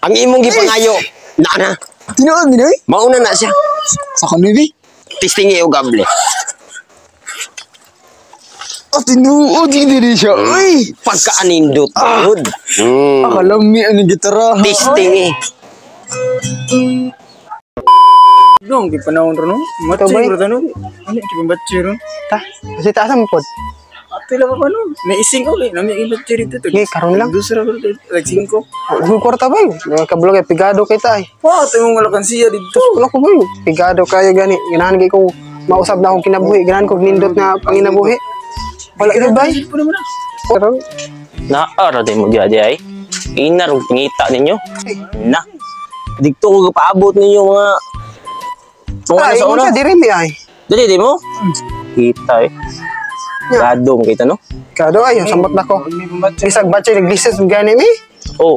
Ang imong gipangayo, naa na. Tinuod ni, oy. Mauna na siya. Sa kuno bi. Testing og gable. Oh, tinuod diri siya. Uy. Pagkaanindot gud. Akalami ani gitara. Testing eh. Dong, di panahon ron, no? Matsi, Ito, bay. bro, tanong. Ano, di ba batsi ron? Ta, kasi taas mo pod. Ate lang ako, no? Naising uli, nami yung batsi rito. Ngay, karon lang. Gusto ra, bro, like 5. Huwag kwarta ba yun? Kabalo kay pigado kay tay. Wow, ito yung alakansya dito. Wala ko ba yun? Pigado kayo gani. Ganahan kay ko mausab na akong kinabuhi. Ganahan ko nindot na panginabuhi. Wala ito ba? Silpo naman ah. Pero, Naara din mo diya ay. Ina rong pangita ninyo. Na. Dito ko paabot ninyo mga ay, nasa ingon una. siya, diri mi ay. Dili di mo? Kita eh. Gado mo kita, no? Kado ay, sambot na ko. May pambatsi. Isag batchay naglisis gani mi. Oh.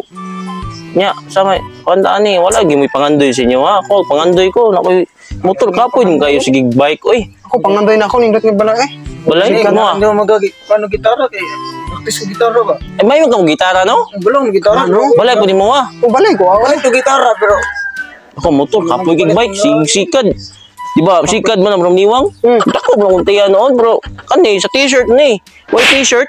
Nya, sama kanta ani wala gyud mo'y pangandoy sa inyo ha. Ako pangandoy ko nakoy motor kapoy mo kayo sige bike oy. Ako pangandoy na ako nindot nga balay eh. Balay mo ah. Hindi mo magagi. Paano gitara kay? Practice ko gitara ba? Eh may mo kang gitara, no? Ang balong gitara. Ano? Balay po nimo ah. O balay ko, ah, Wala ko gitara pero Ako motor kapoy kig bike sig sikad. Di ba? Sikad man ang niwang. Dako man akong tiya noon, bro. Kani sa t-shirt ni. White t-shirt.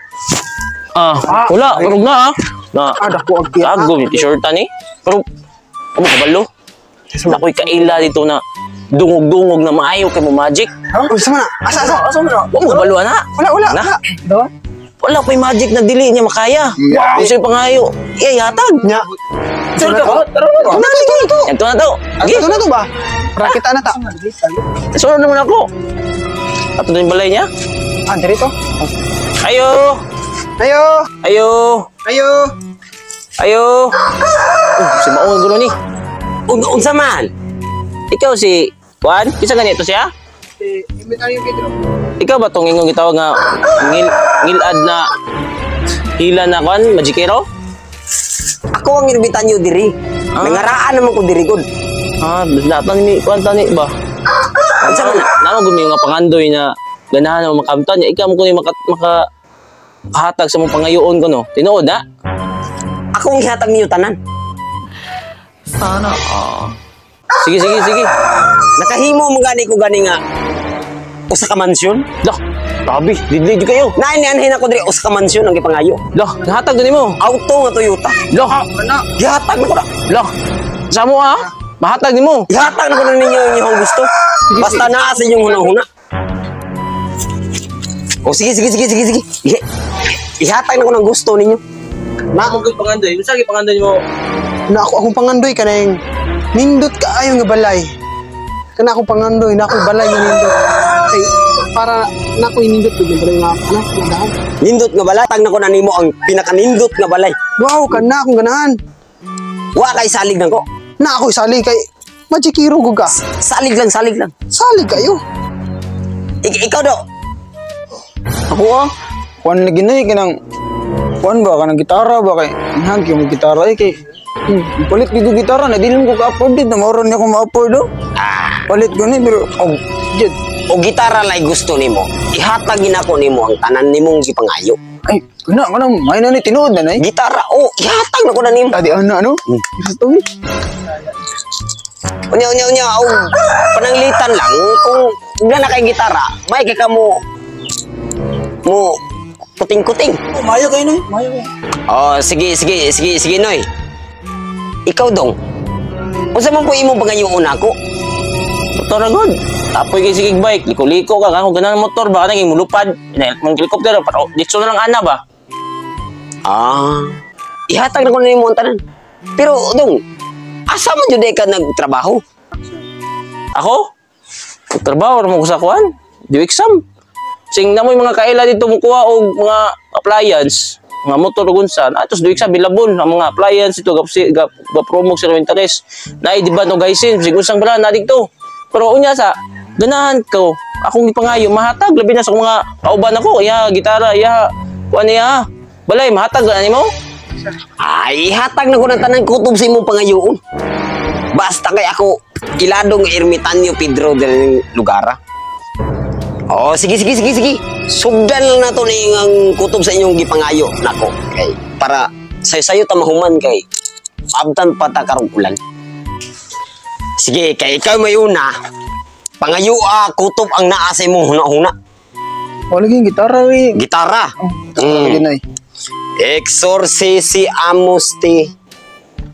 Ah, wala, urog na ah. Na. Ah, dako ang tiya. Kagom yung t-shirt ani. Pero amo kabalo. Nakoy kaila dito na dungog-dungog na maayo kay mo magic. Oh, sama na. Asa asa. Asa mo na? Wa mo kabalo ana. Wala wala. Na. Wala. Dawa? Wala ko'y magic na dili niya makaya. Wow. Gusto yung pangayo. Iya, yatag. Nya. Sir ka ba? Tara na ba? Na to na to. Ito na to. Sige, Ito na to ba? Para kita na ta. Sunod naman ako. Ato na yung balay niya. Ah, diri to. Ayo! Ayo. Ayo! Ayo. Ayo! Oh, si Maong gulo ni. Unsa man? Ikaw si Juan? Kisa ganito siya? Eh, inventario Pedro. Ikaw ba tong ingong gitawag nga ngilad na hila na kwan, magikero? Ako ang ermitanyo diri. Ah. Nangaraan naman ko diri gud. Ah, natan ni kwan tani ba? Unsa man na? Namo gud nga pangandoy na ganahan mo makamtan niya. Ikaw mo kuno maka hatag sa mong pangayoon ko, no. Tinuod na. Ako ang gihatag ninyo tanan. Sige, sige, sige. Nakahimo man gani ko gani nga usa ka mansyon. Lah, grabe, didli jud kayo. Naay nianhin ako diri usa ka mansyon ang gipangayo. Lah, nahatag do nimo. Auto nga Toyota. Lah, Gihatag na ko na. lah. Sa mo ah? Mahatag nimo. Gihatag na ko na ninyo ang inyong gusto. Basta naa sa inyong hunahuna. O sige sige sige sige sige. Ihatag na ko ng gusto ninyo. Na mo pangandoy. Unsa gyud pangandoy nimo? Na ako akong pangandoy kanang nindot kaayo nga balay. Kana akong pangandoy na akong balay nga nindot. Kay para na ako inindot gud nga balay nga ano, nga dahon. Nindot nga balay, tag na ko na nimo ang pinakanindot nga balay. Wow, kana akong ganahan. Wa kay salig nako. Na ako salig kay Magikiro gud ka. Salig lang, salig lang. Salig kayo. Ikaw do. Ako ah. Kuan lagi na eh, kanang kuan ba kanang gitara ba kay anhan kay mo gitara eh kay palit gyud ko gitara na dili mo ko ka-afford dit na mauron niya ko ma-afford oh. Palit ko ni pero Og jud og gitara lay gusto nimo. Ihatag gina ko nimo ang tanan nimong gipangayo. Ay kana kana may na ni tinuod na nay. Gitara, oh, ihatag na ko na nimo. Tadi ana ano? Gusto mi. Unya unya unya og pananglitan lang kung na kay gitara, may kay kamo mo kuting-kuting. Oh, mayo kayo noy, mayo kayo. Oh, sige sige sige sige Noy. Ikaw dong. Unsa man po imong pangayoon ako? Motor na gud. Tapoy kay sige bike, liko-liko ka kung ganahan motor ba naging mulupad. Mong helicopter para ditso na lang ana ba. Ah, ihatag na ko na nimo ang tanan. Pero dong, asa man jud ka nagtrabaho? Ako? Trabaho ra mo ko sa kuan. Di exam. Sing namoy mga kaila dito mo kuha og mga appliance, mga motor ug unsa. Atos do exam bilabon ang mga appliance dito gap gap, gap promo sa interest. Naay di ba no gaisin sig unsang brand na dito. Pero unya sa ganahan ko akong gipangayo mahatag labi na sa akong mga kauban ako iya gitara iya kuan niya. Balay mahatag ani mo? Ay, ihatag na ko ng tanan kutob sa imong pangayoon. Basta kay ako iladong ermitanyo Pedro del lugar. Oh, sige sige sige sige. Sugdan lang nato ni ang kutob sa inyong gipangayo nako kay para sayo-sayo ta mahuman kay Abtan pa ta karong ulan. Sige, kay ikaw may una. Pangayua kutob ang naa sa imong huna-huna. Wala gyud gitara eh. Gitara. Lagi na eh. Exorcisi amusti.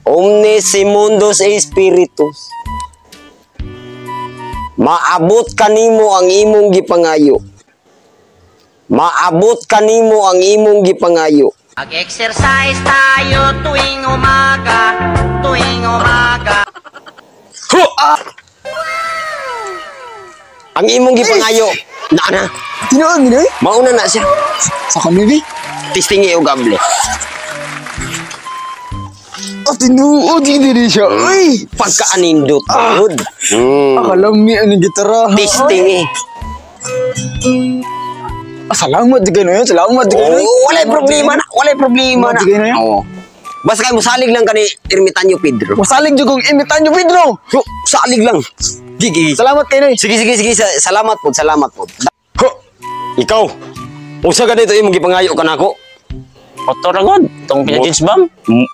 Omnis mundus spiritus. Maabot kanimo ang imong gipangayo. Maabot kanimo ang imong gipangayo. Mag-exercise tayo tuwing umaga, tuwing umaga. Huh! Ang imong gipangayo. Na na. Tinuod ni eh. Mauna na siya. Sa kami bi. Testing iyo gable. Ah, tinuod gid siya. Uy. Pagkaanindot gud. Akalami ani gitara. Testing eh. Ah, salamat jud kayo. Salamat jud kayo. Oh, walay problema na. Walay problema na. Sige na yun. Oo. Basta kayo musalig lang kani Ermitanyo Pedro. Masalig jud kong imitan niyo, Pedro. Ho, salig lang. Gigi. Salamat kayo, Noy. Sige, sige, sige. Salamat po, salamat po. Ho, ikaw. Unsa ka dito imong gipangayo ka nako? Motor na god. Itong pina-jeans bomb.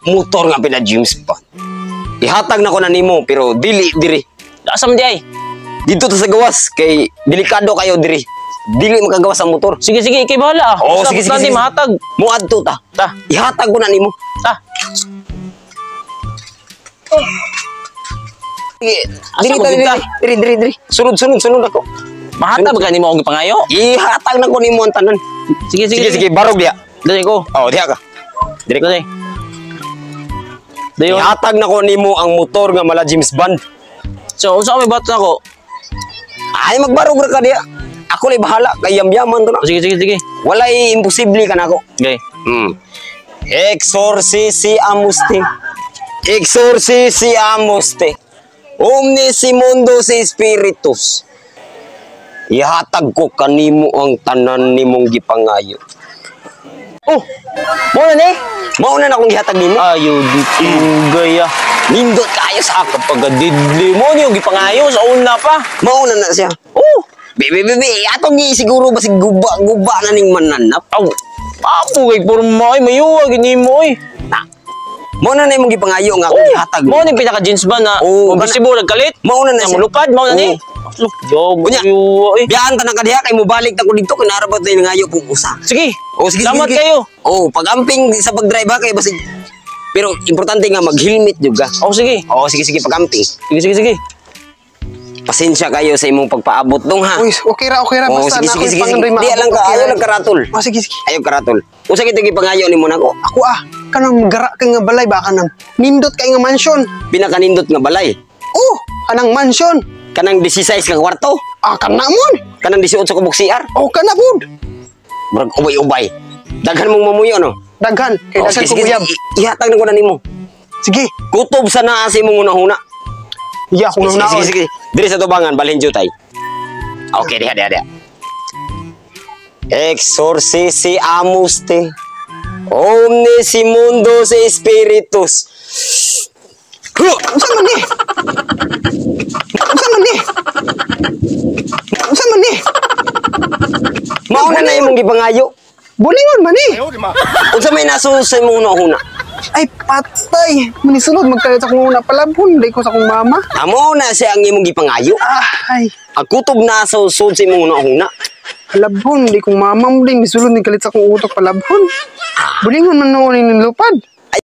Motor nga pina James pa. Ihatag na ko na nimo pero dili diri. Asa man di ay? Dito ta sa gawas kay delikado kayo diri. Dili makagawas ang motor. Sige, sige, ikay bahala. Oo, Basta sige, sige, importante, sige. mahatag. Muadto ta. Ta. Ihatag ko na nimo. Ta. Sige, Asa diri mo ta diri, gid ta? diri diri diri. Sunod sunod sunod ako. Mahatag ba nimo akong gipangayo? Ihatag na ko nimo ang tanan. Sige, sige. Sige sige, barog diha. Dali ko. Oh, diha ka. Diri ka. Dali. Dayon. Ihatag na ko nimo ang motor nga mala James Bond. So, unsa may bato nako? Ay magbarog ra ka diha. Ako lay bahala kay yamyaman to na. Sige, sige, sige. Walay imposible ka nako. Okay. Exorcisi amuste. Exorcisi amuste. Omnis mundus spiritus. Ihatag ko kanimo ang tanan nimong gipangayo. Oh, mo na ni. Mao na na akong gihatag nimo. Ayo dito gaya. Nindot kayo sa ako. Pagkadidli mo niyo gipangayo sa una pa. Mao na na siya. Oh, Be, be, be, be. Atong gi siguro basig guba guba na ning mananap. aw. Apo kay porma ay mayuwa gini mo oy. Na. Mao na na imong gipangayo nga akong Oh, gihatag. mo ni pinaka jeans ba na Oh, oh, bisibo nagkalit. Mao na na siya. Mulupad mao na ni. Oh. Yo, Unya. mayuwa oy. Biyaan ta na ka diha kay mobalik ta ko didto kay naara ba tayo nangayo kung usa. Sige. Oh, sige, Salamat sige, sige. kayo. Oh, pag-amping sa pag-drive ha kay basig. Pero importante nga mag-helmet jud ka. Oh, sige. Oh, sige sige pag-amping. Sige, sige, sige. Pasensya kayo sa imong pagpaabot dong ha. Uy, okay ra, okay ra. Oh, Basta sige na sige ako'y sige. sige. pangandoy Di maabot, lang ka, okay ayaw ra. lang karatol. Oh, sige, sige. Ayaw karatol. Unsa kitong gipangayo nimo nako? Ako ah, kanang gara ka nga balay ba kanang nindot kay nga mansion. Pinakanindot nga balay. Oh, kanang mansion. Kanang 16 ka kwarto, Ah, kana mon. kanang 18 ka buk CR. Oh, kana pud. Murag ubay-ubay. Daghan mong mamuyo no. Daghan, kay Oh, daghan sige, ko sige, uyab. sige. Ihatag na ko na nimo. Sige. Kutob sa naa sa imong una-una. Iya, akong Sige, naon. sige, sige. Diri sa tubangan, balhin jutay. Okay, diha, diha, diha. Exorcisi amuste. Omnis mundus spiritus. Huh! Unsa man ni? Unsa man ni? Unsa man ni? Mauna na imong gipangayo. Bulingon man ni. Unsa may naso sa imong una-una? Ay, patay. Manisunod magkalit sa akong una palabhon. Day ko sa akong mama. Amo na siya ang imong gipangayo. Ah, ay. Ang kutob na sa usod sa imong una-una. Palabhon. Day kong mama mo din. Nisulod ni kalit sa akong utok palabhon. Bulingon man noon ni lupad.